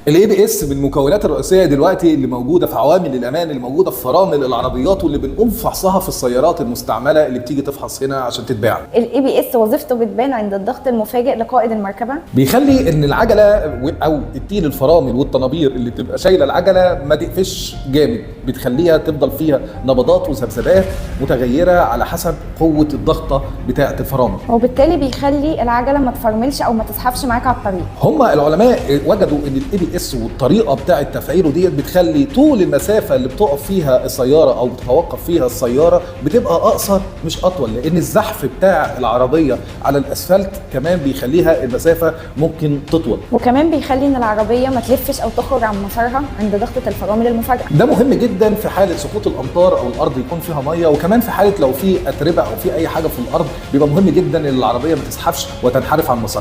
ال ABS من المكونات الرئيسية دلوقتي اللي موجودة في عوامل الامان اللي موجودة في فرامل العربيات، واللي بنقوم بفحصها في السيارات المستعملة اللي بتيجي تفحص هنا عشان تتباع. ال ABS وظيفته بتبان عند الضغط المفاجئ لقائد المركبة. بيخلي ان العجلة او التيل الفرامل والطنابير اللي بتبقى شايله العجلة ما تقفش جامد، بتخليها تفضل فيها نبضات وذبذبات متغيرة على حسب قوة الضغطه بتاعه الفرامل، وبالتالي بيخلي العجلة ما تفرملش او ما تزحفش معاك على الطريق. هم العلماء وجدوا ان ال ABS والطريقة بتاعه تفعيله ديت بتخلي طول المسافة اللي بتقف فيها السيارة او بتتوقف فيها السيارة بتبقى اقصر مش اطول، لان الزحف بتاع العربية على الاسفلت كمان بيخليها المسافة ممكن تطول. وكمان بيخلي ان العربية ما تلفش او تخرج عن مسارها عند ضغطه الفرامل المفاجئة. ده مهم جدا في حاله سقوط الامطار او الارض يكون فيها مية، وكمان في حاله لو في اتربه او في اي حاجة في الارض بيبقى مهم جدا ان العربية ما تزحفش وتنحرف عن مسارها.